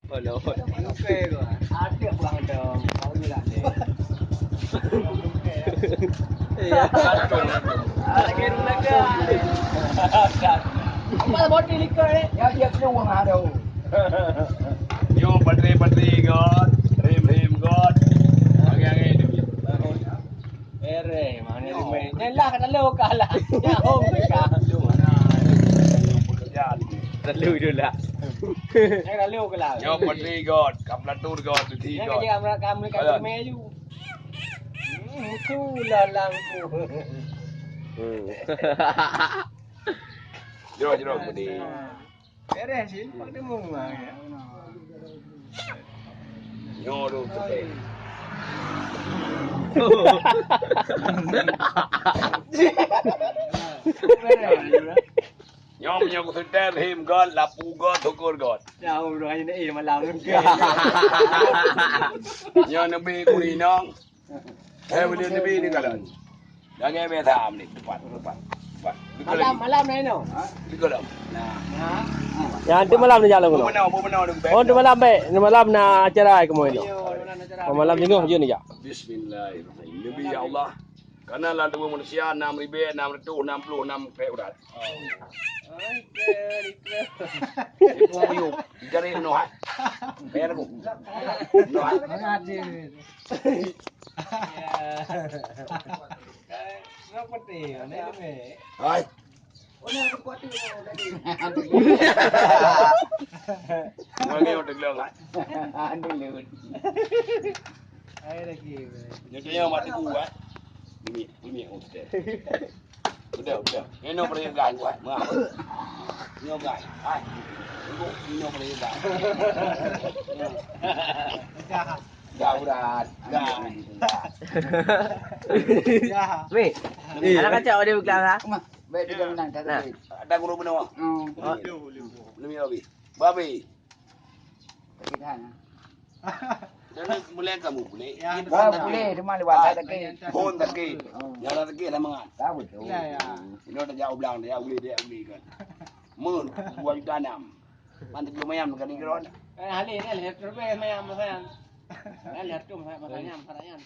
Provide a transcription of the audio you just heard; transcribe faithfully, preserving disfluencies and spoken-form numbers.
Aduh, bukan. Ada buang dong. Kau ni lah deh. Iya. Lagi nak. Apa body likot eh? Ya dia kena uang ada. Yo, patri-patri God, rim-rim God. Angin-angin. Ere, mana rimai? Nyan lah, ka lalu ka lah. Nyan hong ka. Lalu dulu lah. Nyan lalu ka lah. Nyoe patri God, ka pelatur God, duti God. Nyan ka amra ka amri ka rimai ju. Hmm, mutu lah lang tu. Hmm. Jero, jero, budi. Beres sih, Pak Demu. Nyoe dulu tu. Nyoe meunyoe kuseutôt, him God, lapu God, syukur God. Ya, udah ini eh malam. Nyoe neubi kurinong. Eh, boleh neubi ni kalau. Lagèe biasa ni, tepat, tepat, tepat. Malam, malam na inoe. Di kolam. Nah. Nah. Nyan tu malam ni jalan kono. Beuna, beuna ni. Oh, tu malam baik. Ni malam na acara ai kamoe inoe. Malam minggu je ni jak. Bismillahirrahmanirrahim. Neubi ya Allah. Karena lam tuboh manusia enam ribu enam ratus enam puluh enam pek urat. Ibu muyup, jari noh. Bayar aku. Noh. Hai. Mana yang tenggelam, kan? Ayo lagi. Nyoe yang buat tebu, kan? Ini, ini yang hotel. Udah, udah. Ini nomor yang gay, buat. Mah. Ini gay. Hai. Ini nomor yang gay. Dah udah. Dah. Weh, anak kacau dia berkelas, ha? Baik, tiga menang, tak ada. Ada guru benar. Hmm. Belum ya, Abi. Babi. Sakit hana. Dan mulai kamu boleh. Ya, boleh, cuma lewat sakit. Pun sakit. Oh. Yang sakit sama kan. Tahu tu. Ya, ya. Ini udah jauh belang, dia boleh, dia boleh kan. Mun, dua juta enam. Nanti belum ayam kan ni kira. Eh, halih ni, halih terus, eh, mayam, masayang. Halih terus, masayang, masayang.